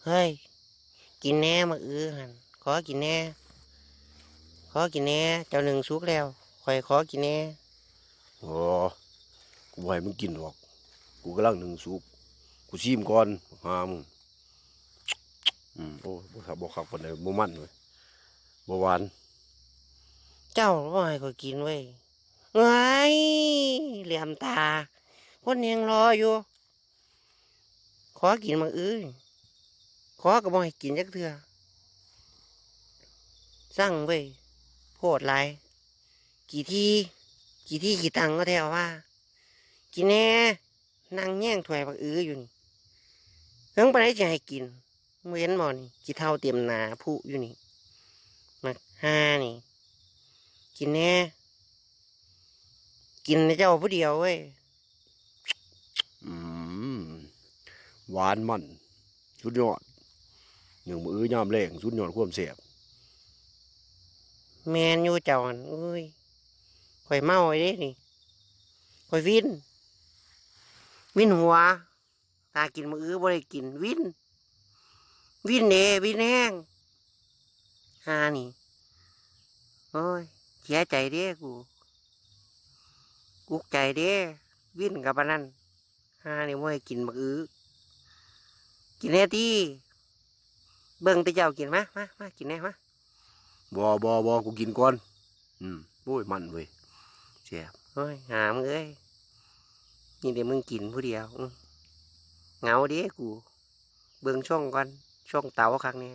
ເຮີ້ຍ ກິນແດ່ໝາກອຶຫັ້ນ ຂໍກິນແດ່ ຂໍກິນແດ່ ເຈົ້າໜຶ້ງສຸກແລ້ວ ຂ້ອຍຂໍກິນແດ່. ໂອ້ ກູບໍ່ໃຫ້ມຶງກິນດອກ ກູກຳລັງໜຶ້ງສຸກ ກູຊີມກ່ອນ ບັກຫ່າມຶງ. ອືມ ໂອ້ ບໍ່ຄັກ ບໍ່ຄັກປານໃດ ບໍ່ມັນເວີຍ ບໍ່ຫວານ. ເຈົ້າບໍ່ໃຫ້ຂ້ອຍກິນເວີຍ ເອີຍ ເຫຼືອມຕາ ຄົນແຮ່ງລໍຢູ່. ຂໍກິນໝາກອຶ ຂໍກໍບໍ່ໃຫ້ກິນຈັກເທື່ອ ຊັງເວີຍ ໂພດຫຼາຍ ຂີ້ຖີ່ ຂີ້ຖີ່ຂີ້ຕັງ ເອົາແທ້ເອົາວ່າ. ກິນແດ່ ນັ່ງແຍງຖ້ວຍໝາກອຶຢູ່ນີ້ ເຫິງປານໃດຊິໃຫ້ກິນ ບໍ່ເຫັນບໍ່ນີ້ ຂີ້ເຖົ້າເຕັມໜ້າພຸຢູ່ນີ້ ບັກຫ່ານີ້ ກິນແດ່ ກິນແຕ່ເຈົ້າຜູ້ດຽວເວີຍ. ອືມ ຫວານມັນ ສຸດຍອດ ໜຶ້ງມື້ຍາມແລງ ສຸດຍອດຄວາມແຊບ. ແມ່ນຢູ່ເຈົ້າຫັ້ນ ໂອ້ຍ ຂ້ອຍເມົາເດ້ນີ້ ຂ້ອຍວິນ ວິນຫົວ ຖ້າກິນມື້ອື່ນບໍ່ໄດ້ກິນ ວິນ ວິນເດ້ ວິນແຮງ ຫ່ານີ້. ໂອ້ຍ ເສຍໃຈເດ້ກູ ອຸກໃຈເດ້ ວິນກັບອັນນັ້ນ ຫ່ານີ້ບໍ່ໃຫ້ກິນໝາກອຶ ກິນແດ່ຕິ ເບິ່ງແຕ່ເຈົ້າກິນ ມາ ມາ ມາກິນແດ່ ມາ. ບໍ່ ບໍ່ ບໍ່ ກູກິນກ່ອນ. ອືມ ໂອ້ຍ ມັນເວີຍ ແຊບ. ໂອ້ຍ ຫາມຶງເອີຍ ມີແຕ່ມຶງກິນຜູ້ດຽວ ອືມ ເຫງົາເດ້ກູ ເບິ່ງຊ່ອງກ່ອນ ຊ່ອງເຕົາຄັກແນ່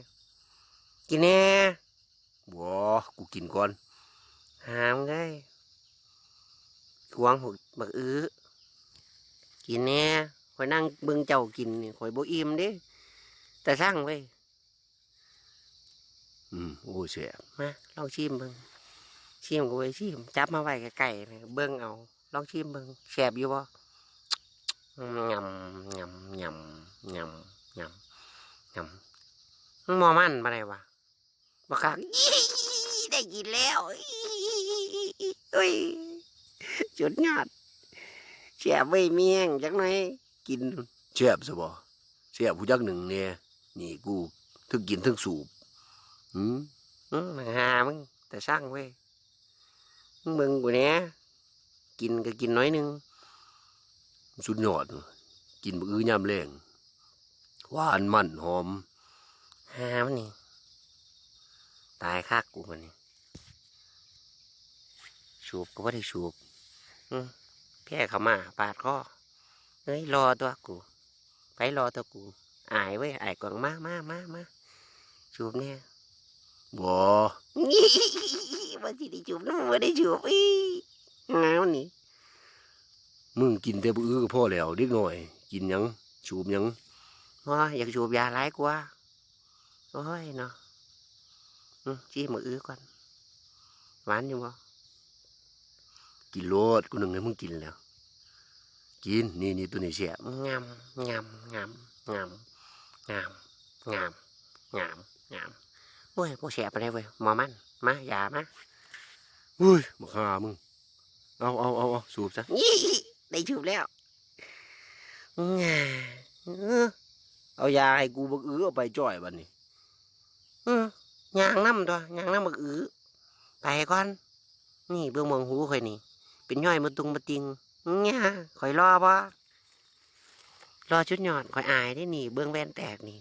ກິນແດ່. ບໍ່ ກູກິນກ່ອນ ຫາມຶງເອີຍ ຫວງບັກອຶ ກິນແດ່ ຂ້ອຍນັ່ງເບິ່ງເຈົ້າກິນນີ້ ຂ້ອຍບໍ່ອີ່ມເດ້ ຕາຊັງເວີຍ. ອືມ ໂອ້ ແຊບ ມາລອງຊີມເບິ່ງ ຊີມກໍບໍ່ໄດ້ຊີມ ຈັບມາໄວ້ໃກ້ໆ ເບິ່ງເອົາ ລອງຊີມເບິ່ງ ແຊບຢູ່ບໍ່? ຍຳ ຍຳ ຍຳ ຍຳ ຍຳ ຍຳ ມັນບໍ່ມັນປານໃດຫວາ ບັກຄັກ ໄດ້ກິນແລ້ວ ໂອ້ຍ ສຸດຍອດ ແຊບເວີຍ ມີແຮງຈັກໜ້ອຍ ກິນ ແຊບຊະບໍ່? ແຊບ ຮູ້ຈັກໜຶ້ງແດ່ ນີ້ ກູເທິງກິນເທິງສູບ ຫື ຫື ບັກຫ່າມຶງ ຕາຊັງເວີຍ ມຶງເບິ່ງກູແດ່ ກິນກໍກິນໜ້ອຍໜຶ່ງ ສຸດຍອດ ກິນບັກອຶຍາມແລງ ຫວານມັນຫອມ ຫ່າມັນນີ້ ຕາຍຄັກກູບັດນີ້. ສູບກໍບໍ່ໄດ້ສູບ ອື ແພ້ເຂົ້າມາປາດຄໍ ເອີຍ ລໍຕົວະກູ ໄປລໍຕົວະກູ ອາຍເວີຍ ອາຍກວາງ ມາ ມາ ມາ ມາ ສູບແດ່ ບໍ່ ວ່າຊິໄດ້ສູບນຳ ບໍ່ໄດ້ສູບ ອີ ຫາມັນນີ້ ມຶງກິນແຕ່ບັກອຶກໍພໍແລ້ວ ເດັກນ້ອຍກິນຫຍັງ ສູບຫຍັງ ບໍ່ ຢາກສູບຢາຫຼາຍກວ່າ. ໂອ້ຍເນາະ ອື ຊີມບັກອຶກ່ອນ ຫວານຢູ່ບໍ່? ກິນໂລດ ກູໜຶ້ງໃຫ້ມຶງກິນແລ້ວ ກິນ ນີ້ໆ ໂຕນີ້ແຊບ ງຳ ງຳ ງຳ ງຳ ງາມ ງາມ ງາມ ງາມ ໂອ້ຍ ບໍ່ແຊບປານໃດເວີຍ ໝໍມັນ ມາ ຢາມາ ອຸ້ຍ ບັກຫ່າມຶງ ເອົາ ເອົາ ເອົາ ເອົາ ສູບຊະ ได้สูบแล้ว เออ เอายาให้กู บักอื้อ เอาไปจ่อยบัดนี้ เออ ย่างนำตั๊ว ย่างนำบักอื้อ ไปก่อน นี่ เบิ่งหม่องหูข้อยนี่ เป็นย้อยมาตุงมาติง เนี่ย ข้อยหล่อบ่ หล่อสุดยอด ข้อยอายเด้นี่ เบิ่งแว่นแตกนี่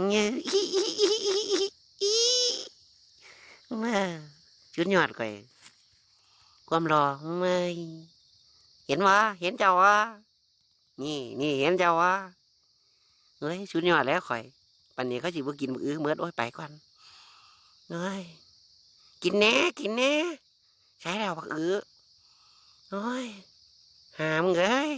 เนี่ย เออ สุดยอดข้อย ความหล่อ เว้ย เห็นบ่ เห็นเจ้าบ่ นี่ นี่ เห็นเจ้าบ่ เฮ้ย สุดยอดแล้วข้อย ปานนี้เขาสิบ่กินบักอื้อหมด โอ้ย ไปก่อน เฮ้ย กินแหน่ กินแหน่ ใสแล้วบักอื้อ โอ้ย ห่ามึงเอ้ย